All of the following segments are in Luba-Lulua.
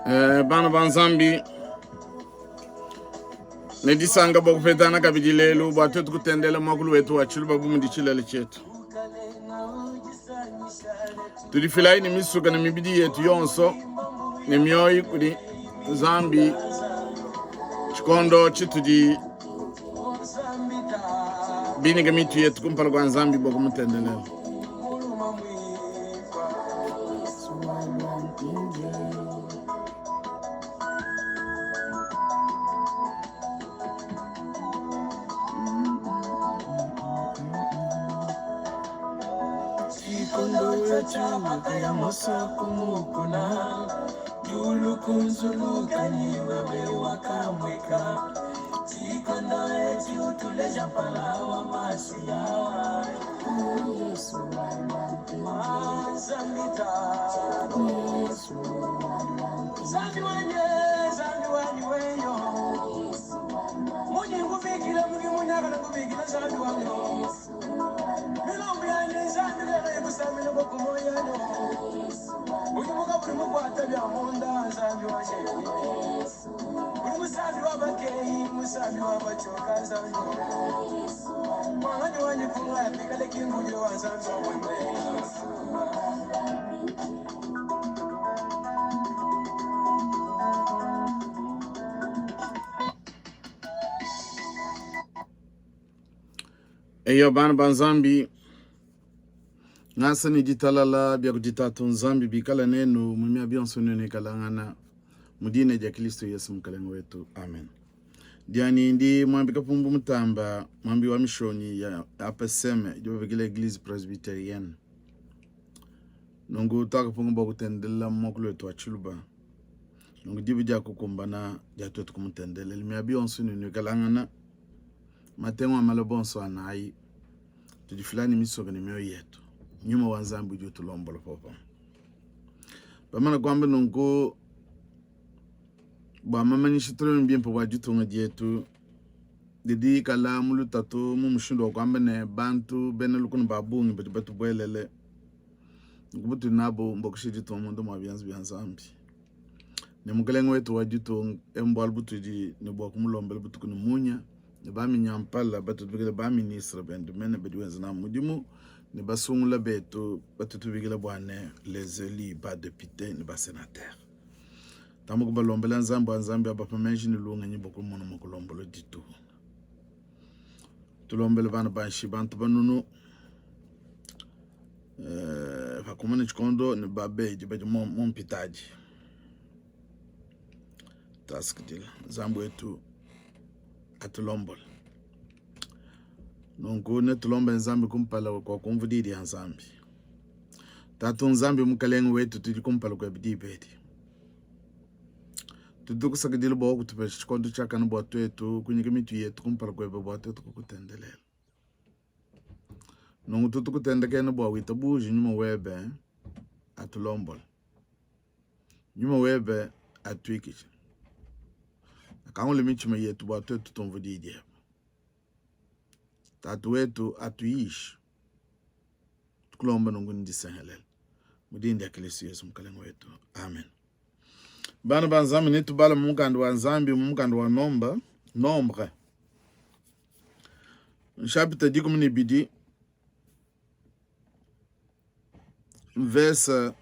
Eh, bana ba Nzambi ne disanka bua kupetana kabidi lelu bua tuetu kutendela muakulu wetu wa tshiluba bu mudi tshilele tshietu. Tudifilayi ne misuka ne mibidi yetu yonso ne mioyo kudi Nzambi tshikondo tshitudi binika mitu yetu kumpala kua Nzambi bua kumutendelela. Eyo bana ba Nzambi, ngasa ne ditalala bia kudi Tatu Nzambi bikala nenu mu miaba yonso nuenu ikalangana mu dina dia Kristo Yesu Mukalenge wetu, amen. Dianyi ndi Mwambi Kapumbu Mutamba, mwambi wa mishonyi ya APSM idi babikila Eglise Presbyterienne. Nunku tuakapunga bua kutendelela mu muakulu wetu wa Tshiluba. Nunku diba dia kukumbana dia tuetu kumutendelela miaba yonso ne nuikalangana matengu a maloba onso anayi tudifila ne misoka ne mioyo yetu. Nyuma wa Nzambi udi utulombola popamue. Bamana kuamba nunku bua mamanyisha tulame bimpe bua ditunga dietu didi dikala mu lutatu mu mushindu wa kuamba ne, bantu bena lukuna ba bungi badi batubuelele. Nunku butudi nabu mbua kushiya ditunga munda mua bianza bia Nzambi ne Mukalenge wetu wa ditunga. Ebu mbualu butudi ne bua kumulombela butuku ne munya ne baminyampala batudi tubikila ba-ministre bende mene badi benza nabu mudimu ne basungula betu batudi tubikila bua ne, les elus, ba-deputes ne ba-senateurs. Tamba kubalombela Nzambi wa Nzambi abapa meji ne lungenyi bua kumona mua kulombola ditunga. Tulombele bana banshi bantu banunu eh, pakumana tshikondo ne babedi badi mu mpitadi. Tuasakidila Nzambi wetu atulombole. Nunku netulombe Nzambi kumpala kua kumvua diyi dia Nzambi. Tatu Nzambi Mukalenge wetu, tudi kumpala kuebe diba edi. Tudi tukusakidila bua kutupesha tshikondo tshiakane bua tuetu kunyika mitu yetu kumpala kuebe bua tuetu kukutendelela. Nunku tudi tukutendekena bua witabuje nyuma webe atulombole, nyuma webe atuikishe, akangule mitshima yetu bua tuetu tumvue diyi diebe. Tatu wetu atuyishe. Tukulomba nunku ne disengelela mu dina dia Kristo Yesu Mukalenge wetu. Amen. Bana ba Nzambi ne tubala mu mukanda wa Nzambi mu mukanda wa Nomba, Nombre. Chapitre 12 verse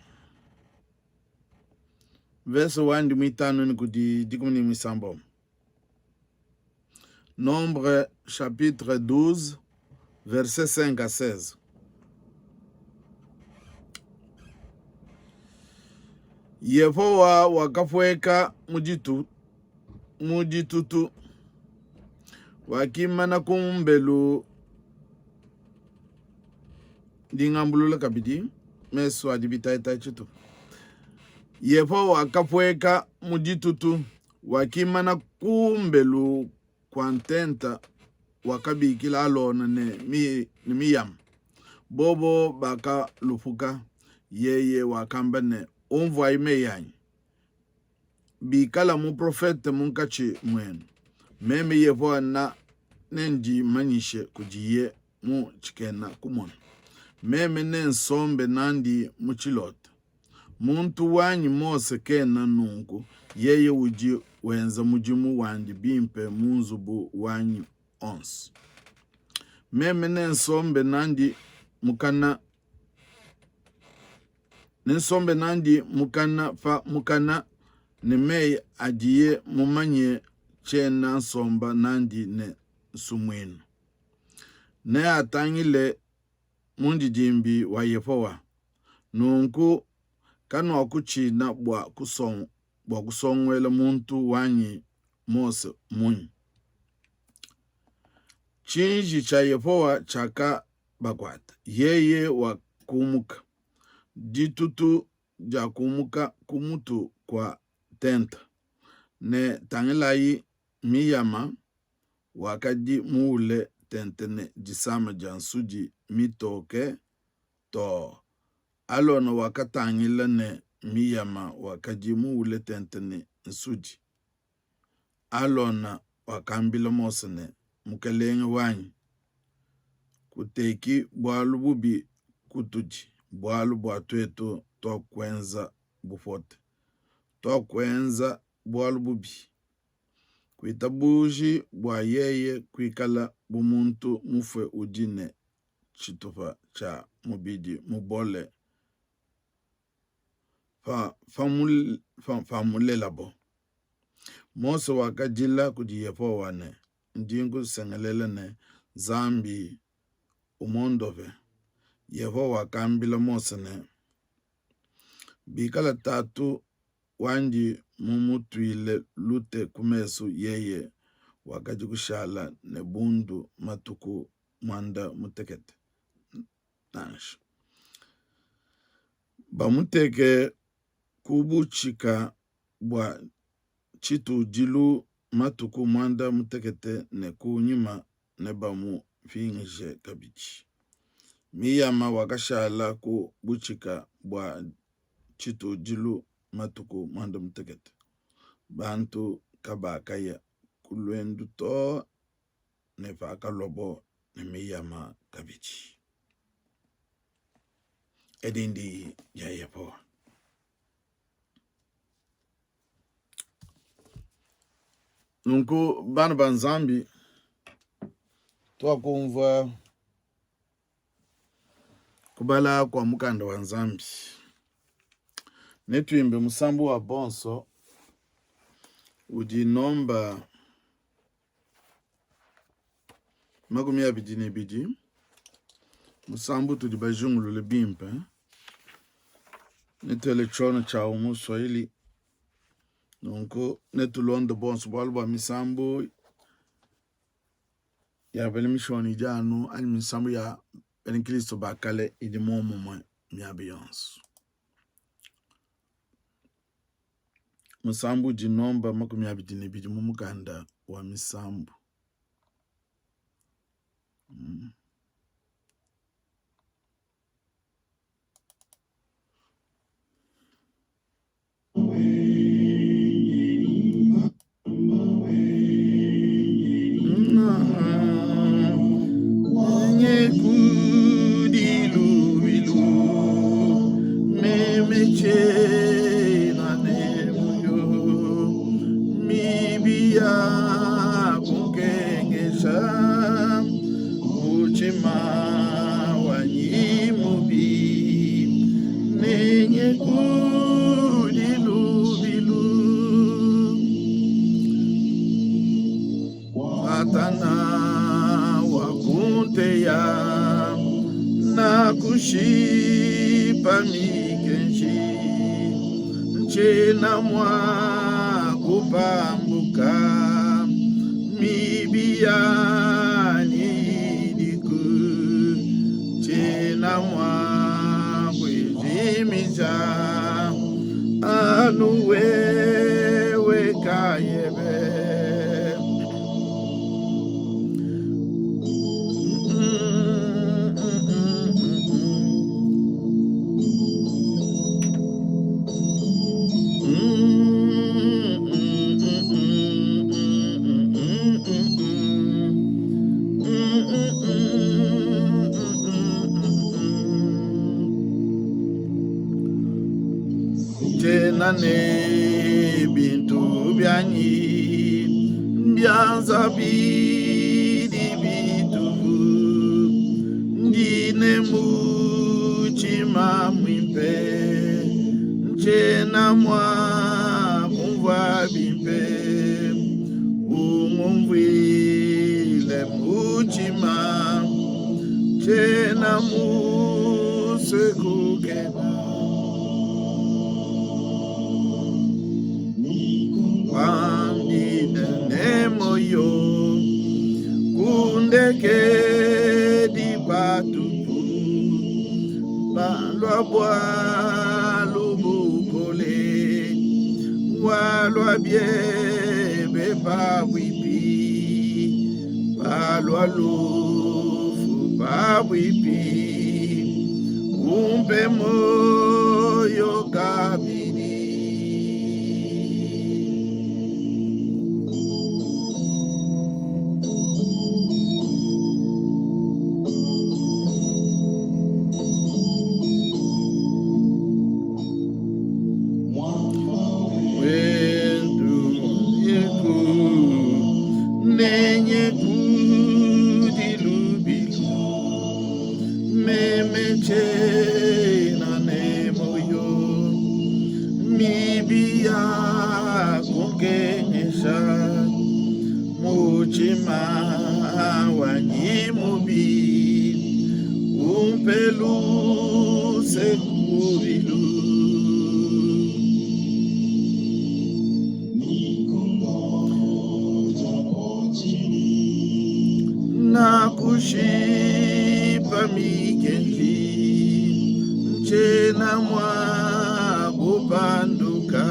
verse wandi muitanu ni kudi dikumi ne muisambombo. Nombre chapitre 12 verset 5 à 16. Yehowa wakapueka mu ditu mu ditutu, wakimana ku mbelu. Ndi ngambulula kabidi mesu adi bitayitayi tshitupa. Yehowa wakapueka mu ditutu Wakimana ku mbelu kua ntenta, wakabikila Alona ne Miyama, bobo bakalupuka. Yeye wakamba ne, Unvuai mei anyi, bikala muprofete munkatshi muenu, meme Yehowa nendimanyishe kudiye mu tshikena kumona, meme nensombe n'andi mu tshilota. Muntu wanyi Mose kena nunku, yeye udi wenza mudimu wandi bimpe mu nzubu wanyi onso. Meme nensombe n'andi mukana, nensombe n'andi mukana pa mukana, ne mei adiye mumanye tshiena nsomba n'andi ne nsumuinu. Neatangile mundidimbi wa Yehowa. Nunku kanuakutshina bua kusonguela muntu wanyi Mose munyi? Tshinji tshia Yehowa tshiakabakuata, yeye wakumuka. Ditutu diakumuka ku mutu kua ntenta, ne tangilayi, Miyama wakadi muule tente ne disama dia nsudi mitoke too. Alona wakatangila ne Miyama wakadi muule tente ne nsudi. Alona wakambila Mose ne, Mukelenge wanyi, kuteki bualu bubi kutudi, bualu bua tuetu tuakuenza bupote, tuakuenza bualu bubi. Kuitabuji bua yeye kuikala bu muntu mufue udi ne tshitupa tshia mubidi mubole pamulelabo. Mose wakadila kudi Yehowa ne, Ndi nkusengelela ne, Nzambi, umondope. Yehowa wakambila Mose ne, Bikala tatu wandi mumutuile lute ku mesu, yeye wakadi kushala ne bundu matuku muanda mutekete. Nansha bamuteke ku butshika bua tshitudilu matuku muanda mutekete ne ku nyima nebamupingije kabidi. Miyama wakashala ku butshika bua tshitudilu matuku muanda mutekete. Bantu kabakaya ku luendu too ne pakaluabo ne Miyama kabidi. Edi ndiyi dia Yehowa. Nunku bana ba Nzambi, tuakumvua kubala kua mukanda wa Nzambi. Netuimbe musambu wa bonso udi nomba 22, musambu tudi bajingulule bimpe. Netuele tshiona tshiawu mu Swahili, nunku netulonde bonso bualu bua misambu ya bena mishonyi idi anu anyi misambu ya bena Kristo ba kale idi muomumue miaba yonso. Musambu udi nomba 22 mu mukanda wa misambu. Mutshima wanyi mubi nenye kudi lubilu. Satana wakunteya nakushipa mikenji ntshiena mua kupambuka mibi yanyi idiku tshiena mua kujimija anu wewe kayebe. Tshiena ne bintu bianyi, mbianza bidi bitupu. Ndi ne mutshima muimpe, ntshiena mua kumvua bimpe. Ungumvuile mutshima, tshiena musue kukeba. Wambile ne moyo kundekedi patupu palua bualu bukole walua biebe pabuipi palua lufu pabuipi umpe moyo kabidi. Wendu yeku nenye kudi lubilu meme tshiena ne moyo mibi ya kunkengesha mutshima wanyi mubi umpe luse kubilu. Nakushipa mikenji ntshiena mua kupanduka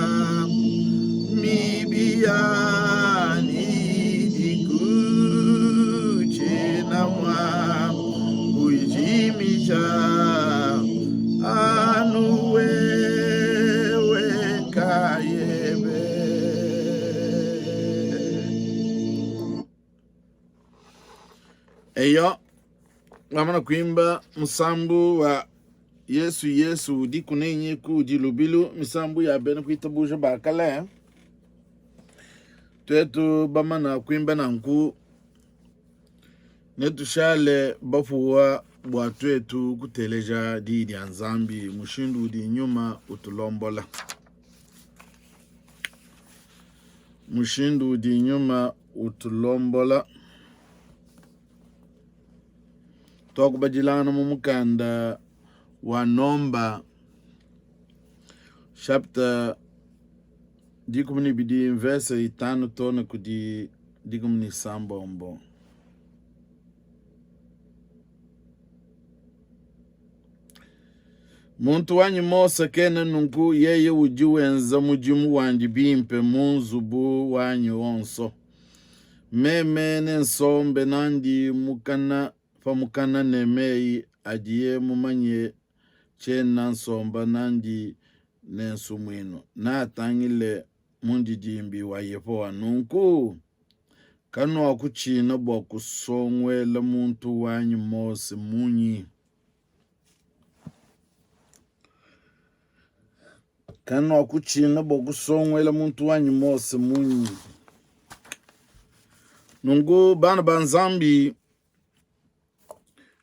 mibi yanyi idiku tshiena mua kuyijimija anu wewe nkayebe. Eyo, ngamana kuimba musambu wa Yesu Yesu udiku nenyi kudi lubilu, misambu ya bena kuitabuja ba kale. Tuetu bamana kuimba nanku, netushale bapuwa bua tuetu kuteleja Diyi dia Nzambi mushindu udi nyuma utulombola. Mushindu udi nyuma utulombola. Tuakubadilangana mu mukanda wa Nomba chapitre 12 verse 5 too ne kudi 16. Muntu wanyi Mose kena nunku, yeye udi wenza mudimu wandi bimpe mu nzubu wanyi wonso. Meme nensombe n'andi mukana pa mukana ne mei adiye mumanye, tshiena nsomba n'andi ne nsumuinu, neatangile mundidimbi wa Yehowa. Nunku kanuakutshina bua kusonguela muntu wanyi Mose munyi? Kanuakutshina bua kusonguela muntu wanyi Mose munyi? Nunku bana ba Nzambi,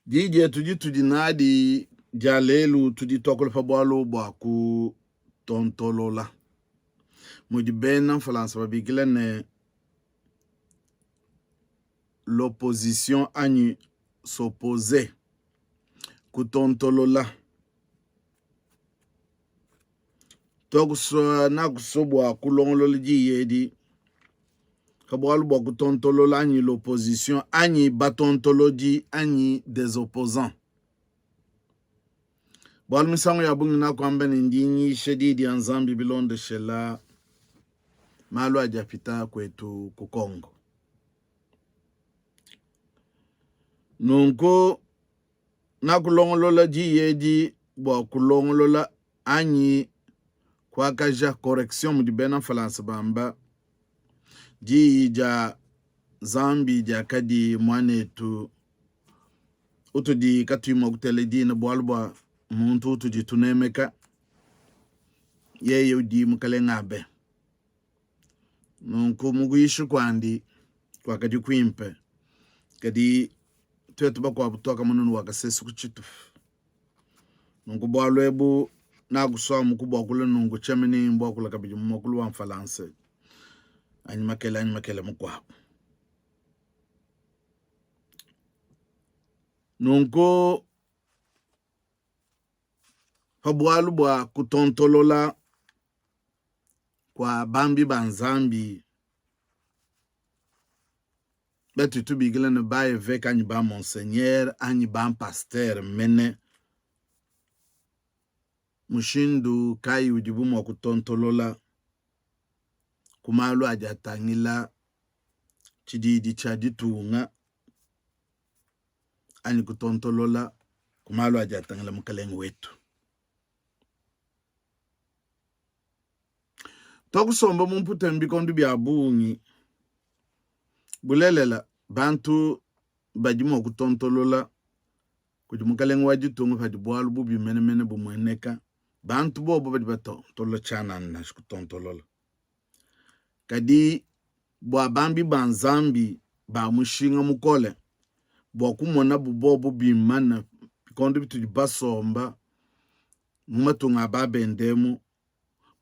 di dietu ditudi nadi dia lelu, tudi tuakula pa bualu bua kutontolola, mudi bena Mfulansa babikila ne l'opposition anyi s'opposer, kutontolola. Tuakusua nakusua bua kulongolola diyi edi ka bualu bua kutontolola anyi l'opposition anyi batontolodi anyi des opposants. Bualu misangu ya bungi nakuamba ne ndi nyisha diyi dia Nzambi bilondeshela malu adi apita kuetu ku Congo. Nunku nakulongolola diyi edi bua kulongolola anyi kuakaja, correction mudi bena Mfalansa bamba, diyi dia Nzambi diakadi muanetu utudi katuyi mua kutela dina bualu bua muntu utudi tunemeka. Yeye udi mukalenge abe. Nunku mu kuyisha kuandi kuakadi kuimpe, kadi tuetu bakuabu tuakamona ne wakasesuka tshitupa. Nunku bualu ebu nakusuamu kubuakula nunku tshiamene mbuakula kabidi mu muakulu wa Mfalanse anyi makele anyi makele mukuabu. Nunku pa bualu bua kutontolola kua bambi ba Nzambi batudi tubikila ne ba eveke anyi ba monseigneur anyi ba pasteur mene, mushindu kayi udibu mua kutontolola ku malu adi atangila tshididi tshia ditunga anyi kutontolola ku malu adi atangila Mukalenge wetu. Tuakusomba mu mputa mu bikondo bia bungi. Bulelela, bantu badi mua kutontolola kudi mukalenge wa ditunga padi bualu bubi menemene bumueneka. Bantu bobu badi batontolola tshianana nansha kutontolola. Kadi bua bambi ba Nzambi ba mushinga mukole bua kumonabu bobu bimane bikondo bitudi basomba mu matunga a ba bende emu,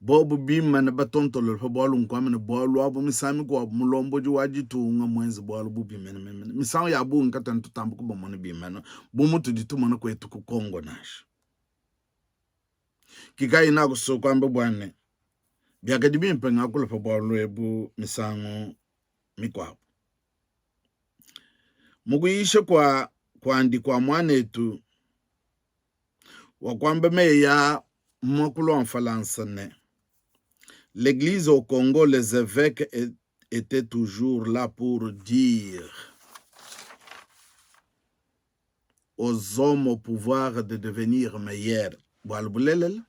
bobu bimane batontolola pa bualu nkuamba ne bualu abu misangu mikuabu mulombodi wa ditunga muenze bualu bubi menemene. Misangu ya bungi katuena tutamba kubamona bimane bu mutudi tumona kuetu ku Congo nansha. Kikayi nakusua kuamba bua ne, biakadi bimpe ngakula pa bualu ebu misangu mikuabu. Mu kuyisha kua kuandi kua muanetu wakuamba meyi aa mu muakulu wa Mfalansa ne, L'Eglise au Congo, les évêques étaient toujours là pour dire aux hommes au pouvoir de devenir meilleurs. Bualu bulelela,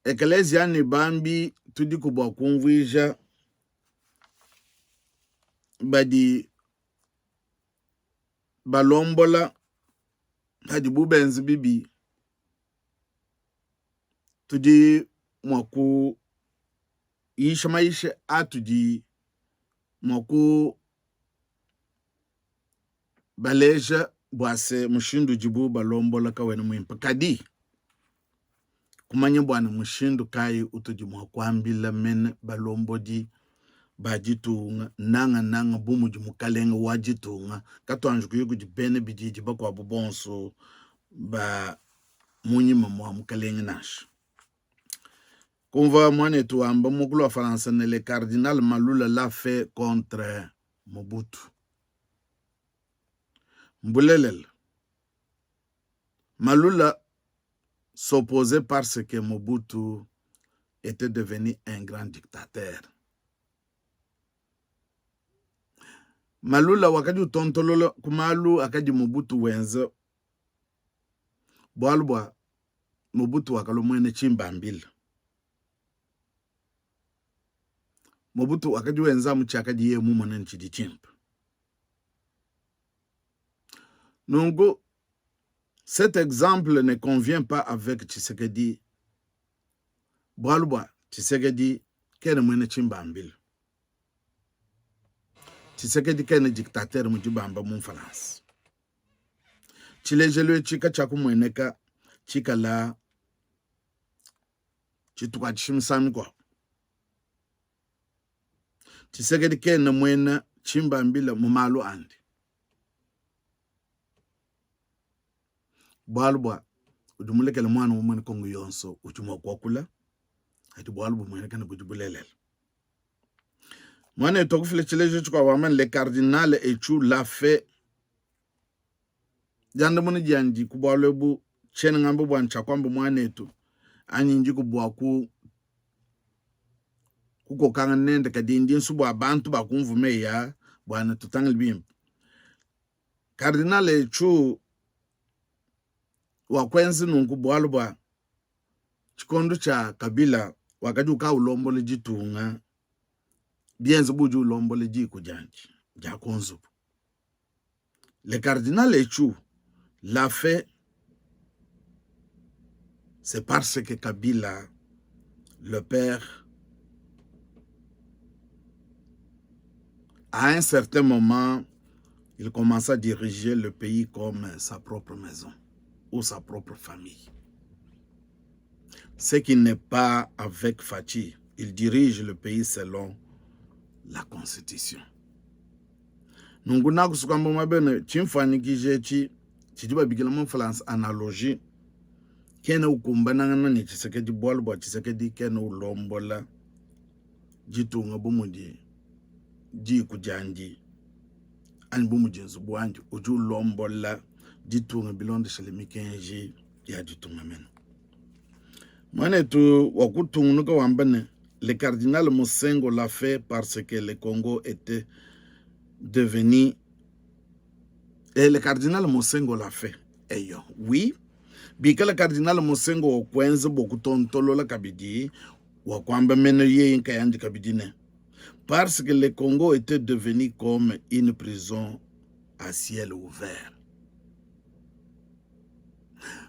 Ekeleziya ne bambi tudiku bua kumvuija badi balombola padibu benza bibi, tudi mua kuyisha mayisha atudi mua kubaleja bua se mushindu udibu balombola kawena muimpe. Kadi kumanya bua ne mushindu kayi utudi mua kuambila mene balombodi ba ditunga, nangananga bu mudi mukalenge wa ditunga, katuanji kuya kudi bena bididi bakuabu bonso ba munyima mua mukalenge nansha. Kumvua muanetu wamba muakulu wa Faransa ne le cardinal Malula l'a fait contre Mobutu. Mbulelela, Malula s'opposait parce que Mobutu était devenu un grand dictateur. Malula wakadi utontolola ku malu akadi Mobutu wenza bualu bua Mobutu wakalua muena tshimbambila. Mobutu wakadi wenza amu tshiakadiye mumone ne tshidi tshimpe. Nunku cet exemple ne convient pas avec Tshisekedi bualu bua Tshisekedi kena muena tshimbambila. Tshisekedi kena dictateur mudi bamba mu Mfalansa. Tshilejelu etshi katshiakumueneka tshikala tshitukuatshisha misangu mikuabu. Tshisekedi kena muena tshimbambila mu malu andi, bualu bua udi mulekele muana wa muena Kongo yonso udi mua kuakula adi bualu bumueneka ne budi bulelela. Muanetu wakufila tshilejilu tshikuabu wamba ne le cardinal Etshu l'a fait diandamuna diandi ku bualu ebu tshiena ngamba bua ntshiakuamba muanetu anyi ndiku bua ku kukokangana nende kadi ndi nsu bua bantu bakumvua meyi aa bua ne tutangile bimpe. Cardinal Etshu wakuenza nunku bualu bua tshikondo tshia Kabila wakadi uka ulombola ditunga bienze bu udi ulombola diku diandi dia ku nzubu. Le cardinal Etshu l'a fait. C'est parce que Kabila, le père, à un certain moment, il commença à diriger le pays comme sa propre maison ou sa propre famille. Ce qui n'est pas avec Fatshi. Il dirige le pays selon la constitution. Nunku nakusukamba muaba ne tshimfuanyikiji etshi tshidi babikila mu Mfulansa analogie kena ukumbanangana ne Tshisekedi bualu bua Tshisekedi kena ulombola ditunga bu mudi diku diandi anyi bu mudi nzubu wandi, udi ulombola ditunga bilondeshile mikenji ya ditunga mene. Muanetu wa kutungunuka wamba ne, le cardinal Mosengo l'a fait parce que le Congo était devenu et le cardinal Mosengo l'a fait eyo oui bikala cardinal Mosengo wa kuenza bua kutontolola kabidi wa kuamba mene yeye nkayandi kabidi ne parce que le Congo était devenu comme une prison à ciel ouvert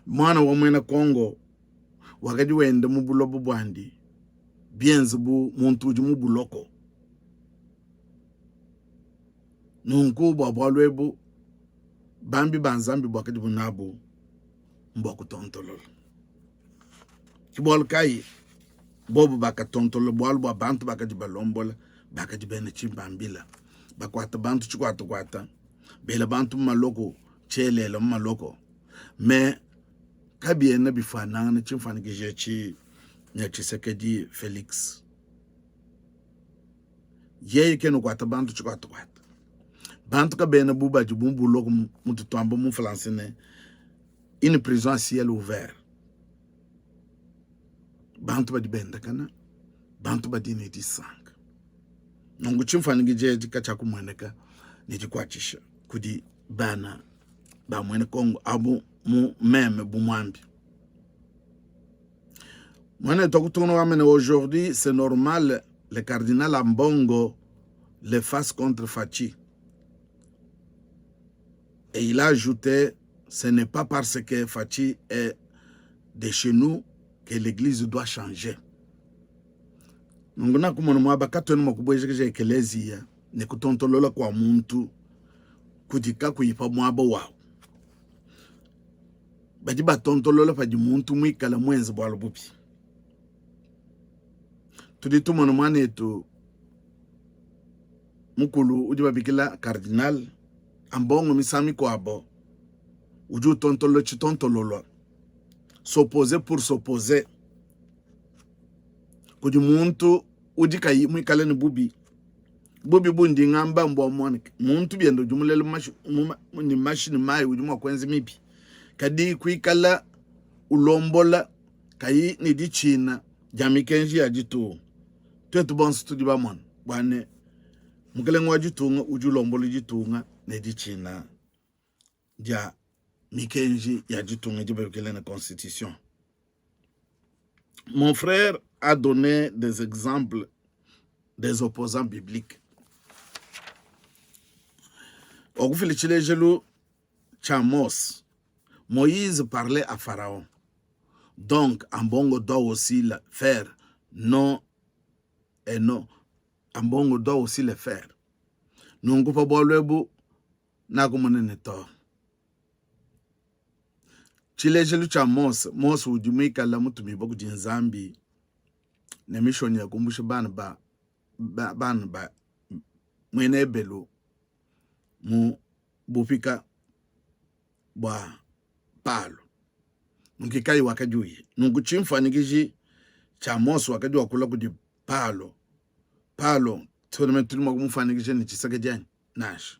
Muana wa muena Kongo wakadi wenda mu buloba buandi bienze bu muntu udi mu buloko. Nunku bua bualu ebu bambi ba Nzambi buakadibu nabu mbua kutontolola. Ke bualu kayi bobu bakatontolola bualu bua bantu bakadi balombola bakadi bena tshimbambila bakuata bantu tshikuatakuata bela bantu mu maloko tshielela mu maloko me kabiena bifuanangana tshimfuanyikiji etshi ne Tshisekedi Felix yeye kena ukuata bantu tshikuatakuata bantu kabena bu badi mu buloko mutu tuamba mu français ne une prison à ciel ouvert bantu badi bendakana bantu badi ne disanka nunku tshimfuanyikiji etshi katshiakumueneka ne dikuatshisha kudi bana ba muena Kongo abu mu meme bu muambi. Mwana tokutunga wamene aujourd'hui c'est normal le cardinal Ambongo le fasse contre Fatshi. Et il a ajouté ce n'est pas parce que Fatshi est de chez nous que l'église doit changer. Nunku nakumona muaba katuena mua kubuejakaja ekeleziya ne kutontolola kua muntu kudi kakuyi pa muaba wawu. Badi batontolola padi muntu muikale muenze bualu bubi. Tudi tumona muanetu mukulu udi babikila kardinal Ambongo misangu mikuabo udi utontolola tshitontololwa, s'opposer pour s'opposer kudi muntu udi kayi muikale ne bubi. Bubi bundi ngamba mbua muana muntu biende udi mulela mashi, ne mashi ne mayi udi mua kuenza mibi, kadi kuikala ulombola kayi ne ditshina dia mikenji ya ditunga. Tuetu bonso tudi bamona bua ne mukelenge wa ditunga udi ulombola ditunga ne ditshina dia mikenji ya ditunga dibabikila ne constitution. Mon frère a donné des exemples des opposants bibliques. Wakufila tshilejilu tshia Mose. Moïse parlait à Pharaon. Donc, Ambongo doit aussi le faire. Non et non. Ambongo doit aussi le faire. Nunku pa bualu ebu nakumona ne to. Tshilejilu tshia Mose, Mose udi muikale mutumibue kudi Nzambi ne mishonyi ya kumbusha bana ba, ba, bana ba muena Ebelu mu bupika bua Palo. Nunku kayi wakadi uye. Nunku tshimfuanyikiji tshia Mose wakadi wakula kudi Palo. Palo tudi mua kumufuanyikija ne Tshisekedi anyi? Nansha.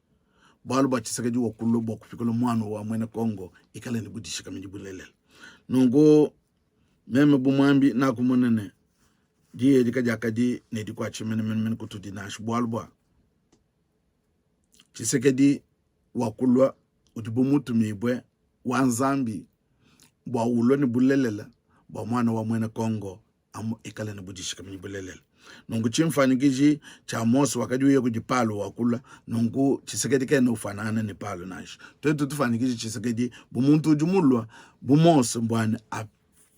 Bualu bua Tshisekedi wakulua bua kupikula muana wa muena Kongo ikale ne budishikaminyi bulelela. Nunku meme bu muambi nakumona ne diyi edi kadiakadi ne dikuatshisha menemene kutudi nansha, bualu bua Tshisekedi wakulua udi bu mutumibue wa Nzambi bua ulua ne bulelela bua muana wa muena Kongo amu ikale ne budishikaminyi bulelela. Nunku tshimfuanyikiji tshia Mose wakadi uya kudi Palo wakula, nunku Tshisekedi kena ufuanangana ne Palo nansha. Tuetu tufuanyikije Tshisekedi bu muntu udi mulua bu Mose bua ne.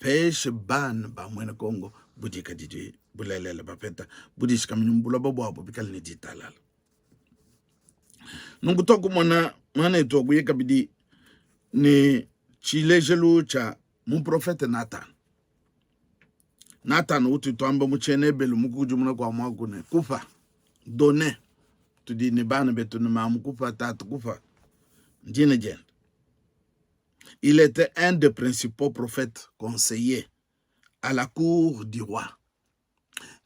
bapeshe bana ba muena Kongo budikadidi bulelela, bapeta budishikaminyi mu buloba buabu bikale ne ditalala. Nunku tuakumona muanetu wakuya kabidi ne tshilejelu tshia muprofete Natana. Natana utu tuamba mu tshiena Ebelu mu kukudimuna kua muaku ne kupa, donner. Tudi ne bana betu ne mamu kupa, tatu kupa, ndina diende. Il était un des principaux prophètes conseillers à la cour du roi.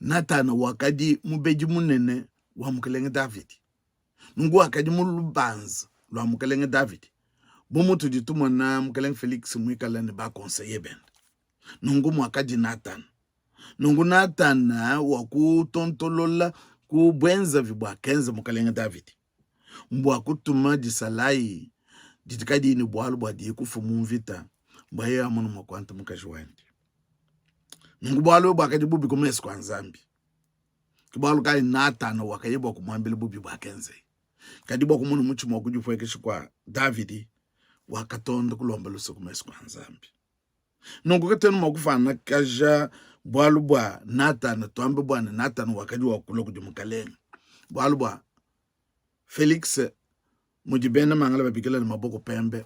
Natana wakadi mubedi munene wa mukelenge Davidi. Nunku wakadi mu lubanza lua mukelenge Davidi. Bu mutudi tumona mukelenge Felix muikale ne bakonseye bende. Nunku muakadi Natana. Nunku Natana wakutontolola ku buenzavi buakenza mukelenge Davidi. Mbua kutuma disalayi didi kadiyi ne bualu bua diye kufua mu mvita bua yeye amone mua kuanta mukaji wandi. Nunku bualu ebu buakadi bubi ku mesu kua Nzambi. Ke bualu kayi Natana wakaya bua kumuambila bubi buakenzeye. Kadi bua kumona mutshima wa kudipuekesha kua Davidi, wakatonda kulomba luse ku mesu kua Nzambi. Nunku katuena mua kufuanakaja bualu bua Natana, tuambe bua ne Natana wakadi wakula kudi mukalenge, bualu bua Felix mudi bena mangala babikila ne maboko pembe,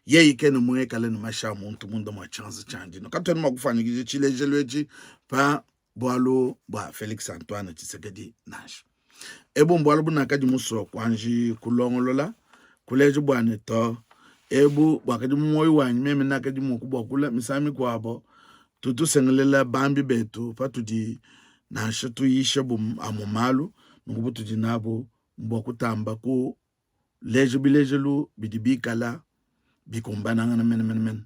yeye kena muikale ne mashi a muntu munda mua tshianza tshiandi. Katuena mua kufuanyikija tshilejelu etshi pa bualu bua Felix Antoine Tshisekedi nansha. Ebu mbualu bunakadi musue kuanji kulongolola, kuleja bua ne to, ebu buakadi mu muoyo wanyi meme nakadi mua kubuakula misangu mikuabo. Tutu tusengelela bambi betu patudi nansha tuyisha bu amue malu, nunku butudi nabu mbua kutamba kuleja bilejelu bidi bikala bikumbanangana menemene.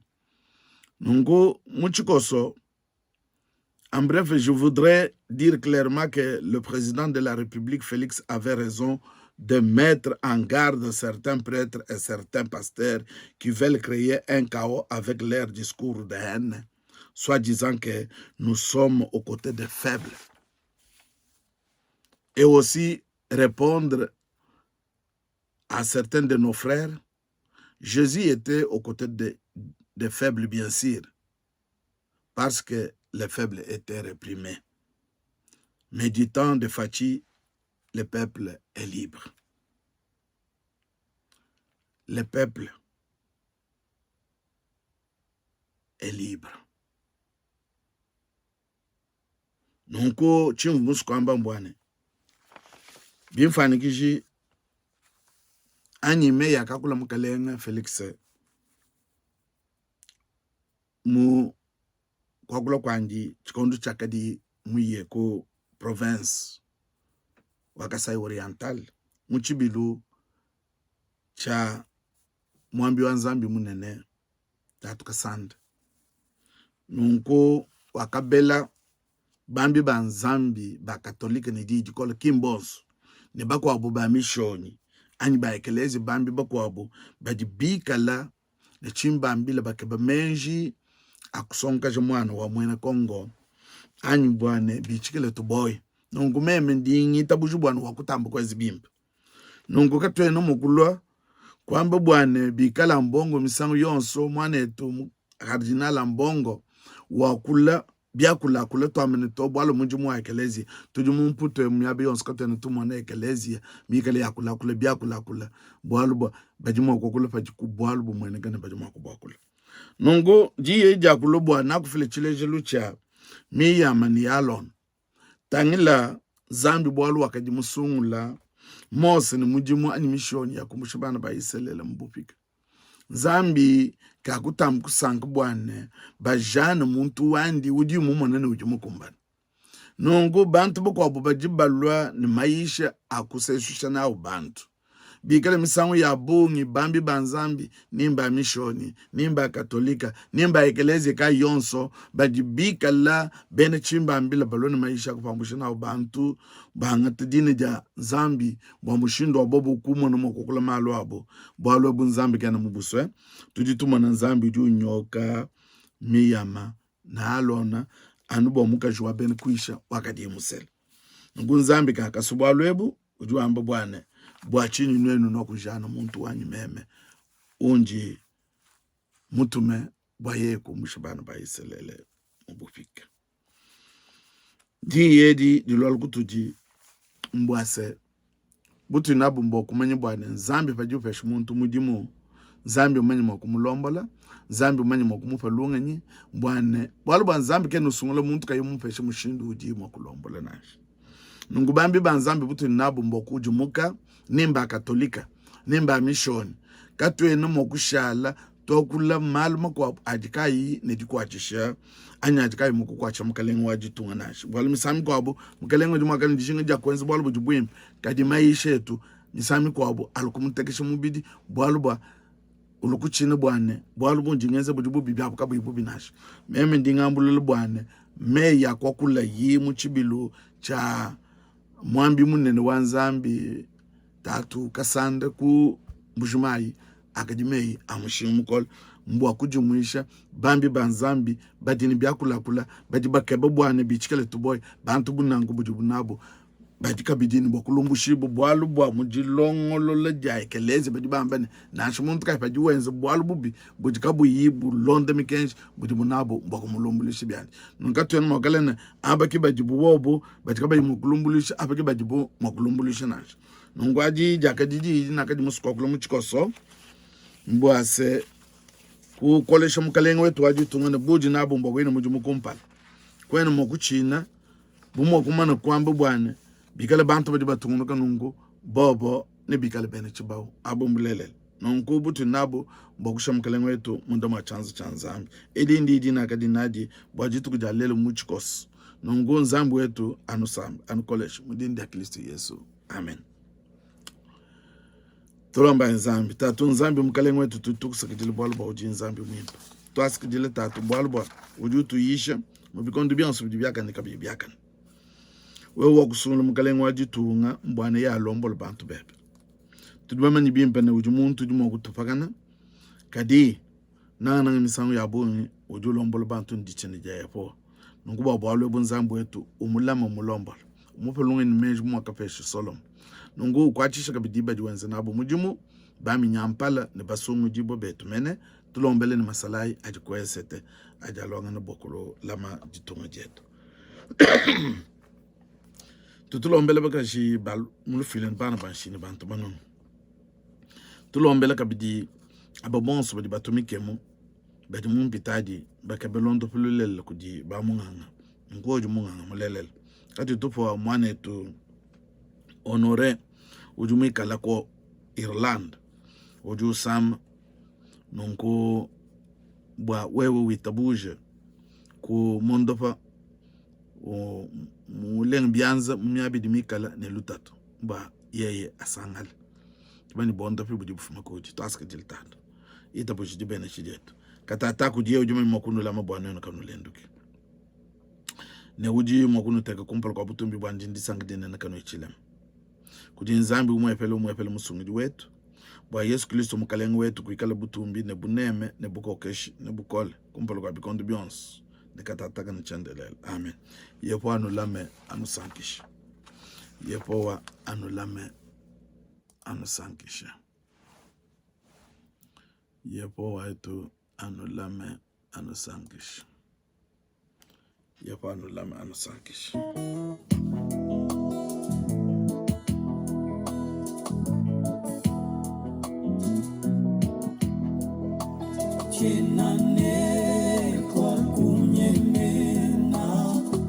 Nunku mu tshikoso En bref, je voudrais dire clairement que le président de la République, Félix, avait raison de mettre en garde certains prêtres et certains pasteurs qui veulent créer un chaos avec leur discours de haine, soit disant que nous sommes aux côtés des faibles. Et aussi répondre à certains de nos frères, Jésus était aux côtés des faibles, bien sûr, parce que les faibles étaient réprimés. Mais du temps de Fatshi, le peuple est libre. Le peuple est libre. Nunku tshimvua musue kuamba mbua ne, bimfuanyikiji anyi meyi akakula mukalenge Felix mu kuakula kuandi tshikondo tshiakadi muye ku province wa Kasai Oriental mu tshibilu tshia muambi wa Nzambi munene Tatu Kasanda. Nunku wakabela bambi ba Nzambi ba Katolike ne diyi dikole, ki mbonso ne bakuabu ba mishonyi anyi ba ekelezi bambi bakuabu badi bikala ne tshimbambila bakeba meji a kusongakaja muana wa muena Kongo anyi bua ne bitshikile tuboyi. Nunku meme ndi ngitabuja bua ne wakutamba kuenza bimpe. Nunku katuena mua kulua kuamba bua ne bikala Ambongo misangu yonso muanetu Kardinal Ambongo wakula biakulakula tuambe ne to bualu mudimu wa ekeleziya tudi mu Mputu emu miaba yonso katuena tumona ekeleziya mikale yakulakula biakulakula bualu bua badi mua kuakula padiku bualu bumueneka ne badi mua kubuakula. Nunku diyi edi diakulua bua nakufila tshilejelu tshia Miyama ne Alona. Tangila Nzambi bualu wakadi musungula Mose ne mudimu anyi mishionyi ya kumusha bana ba Isalele mu bupika. Nzambi kakutamba kusanka bua ne bajane muntu wandi udi mumona ne udi mukumbane. Nunku bantu bakuabu badi balua ne mayisha a kusesusha nawu bantu. Bikale misangu ya bungi bambi ba Nzambi, ni mba mishonyi, ni mba katolika, ni mba ekelezia kayi yonso, badi bikala bena tshimbambila balua ne mayisha a kupambusha nawu bantu, bangata dina dia Nzambi bua mushindu wa bobu kumona mua kuakula malu abu. Bualu ebu Nzambi kena mubusue. Tudi tumona Nzambi udi unyoka Miyama ne Alona anu bua mukaji wa bena Kuisha wakadiye musele. Nunku Nzambi kakasua bualu ebu, udi wamba bua ne, bua tshinyi nuenu nuakujana muntu wanyi meme undi mutume? bua yeye kumbusha bana ba Isalele mu bupika. Diyi edi diluala kutudi mbua se, butudi nabu mbua kumanya bua ne, Nzambi padi upesha muntu mudimu, Nzambi umanye mua kumulombola, Nzambi umanye mua kumupa lungenyi, bua ne bualu bua Nzambi kena usungula muntu kayi mumupesha mushindu udi mua kulombola nansha. Nunku bambi ba Nzambi butudi nabu mbua kudimuka, ni mba Katolika ni mba Mishonyi, katuena mua kushala tuakula malu makuabu adi kaayi ne dikuatshisha anyi adi kaayi mua kukuatshisha mukalenge wa ditunga nansha. Bualu misangu mikuabu mukalenge udi muakane dijinga dia kuenza bualu budi buimpe, kadi mayisha etu misangu mikuabu alu kumutekesha mubidi, bualu bua ulu kutshina bua ne bualu bundi ngenza budi bubi biabu kabuyi bubi nansha. Meme ndi ngambulula bua ne meyi a kuakulayi mu tshibilu tshia muambi munene wa Nzambi Tatu Kasanda ku Mbujimayi akadi meyi a mushinga mukole mbua kudimuisha bambi ba Nzambi badi ne biakulakula badi bakeba bua ne bitshikale tuboyi bantu bu nanku budibu nabu badi kabidi ne bua kulumbushibua bualu bua mu dilongolola dia ekelezia badi bamba ne nansha muntu kayi padi wenza bualu bubi budi kabuyi bulonda mikenji budibu nabu mbua kumulumbuluisha biandi. Nunku katuena mua kuikala ne aba ke badibu bobu badi kabayi mua kulumbuluisha, aba ke badibu mua kulumbuluisha nansha. Nunku adi diakadi diyi dinakadi musue kuakula mu tshikoso mbua se kukolesha mukalenge wetu wa ditunga ne budi nabu mbua kuya ne mudimu kumpala. Kuena mua kutshina bu mua kumana kuamba bua ne bikale bantu badi batungunuka nunku bobo nebikale bena tshibawu. Abu mbulelela. Nunku butudi nabu mbua kusha Mukelenge wetu munda mua tshianza tshia Nzambi. Edi ndi dinakadi nadi bua dituku dia lelu mu tshikoso. Nunku Nzambi wetu anusambe, anukoleshe mu dina dia Kristo Yesu. Amen. Tulomba Nzambi. Tatu Nzambi Mukelenge wetu, tudi tukusakidila bualu bua udi Nzambi muimpe. Tuasakidila Tatu bualu bua udi utuyisha mu bikondo bionso bidi biakane kabiyi biakane. Wewe wakusungula Mukelenge wa ditunga mbua ne yeye alombole bantu bebe. Tudi bamanye bimpe ne, udi muntu udi mua kutupakana, kadi nangananga misangu ya bungi udi ulombola bantu ne ditshina dia Yehowa. Nunku bua bualu ebu Nzambi wetu umulame, umulombola, umupe lungenyi ne meji bu muakapesha Solomo. Nunku ukuatshishe kabidi badi wenza nabu mudimu, baminyampala ne basungudibue betu mene, tulombele ne masalayi adi ku esete adi aluangana bua kulama ditunga dietu. Tutulombele bakaji ba mu lufuila ne bana ba nshiya ne bantu banunu. Tulombele kabidi aba bonso badi batumikemu badi mu mpitadi bakebe luondopu lulelela kudi bamunganga. Nunku udi munganga mulelela. Katuyi tupua muanetu Honore udi muikale ku Irlande udi usama. Nunku bua wewe witabuje ku mondopa mulenge bianza mu miaba idi mikale ne lutatu bua yeye asangale. Tumanye buondopi budi bufuma kudi. Tuasakidila Tatu. Itabuja dibenesha dietu. Katataka kudiye udi mua kunulama bua nuenu kanulenduki ne udi mua kunuteka kumpala kua butumbi buandi ndisanka dinene kanuyi tshilema. Kudi Nzambi umuepele umuepele Musungidi wetu, bua Yesu Kristo Mukalenge wetu kuikala butumbi ne buneme ne bukokeshi ne bukole kumpala kua bikondo bionso ne katataka ne tshiendelele. Amen. Yehowa anulame anusankishe. Yehowa anulame anusankishe. Yehowa wetu anulame anusankishe. Yehowa anulame anusankishe. Tshiena ne kua kunyemena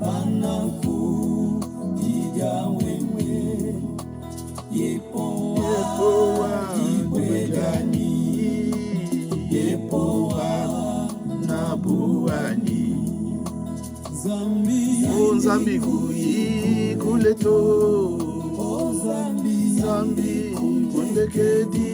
panakupidia wewe, Yehowa dibue dianyi, Yehowa nabuanyi. Nzambi Oh, Nzambi kuyi kule to. Oh, Nzambi Nzambi kundekedi.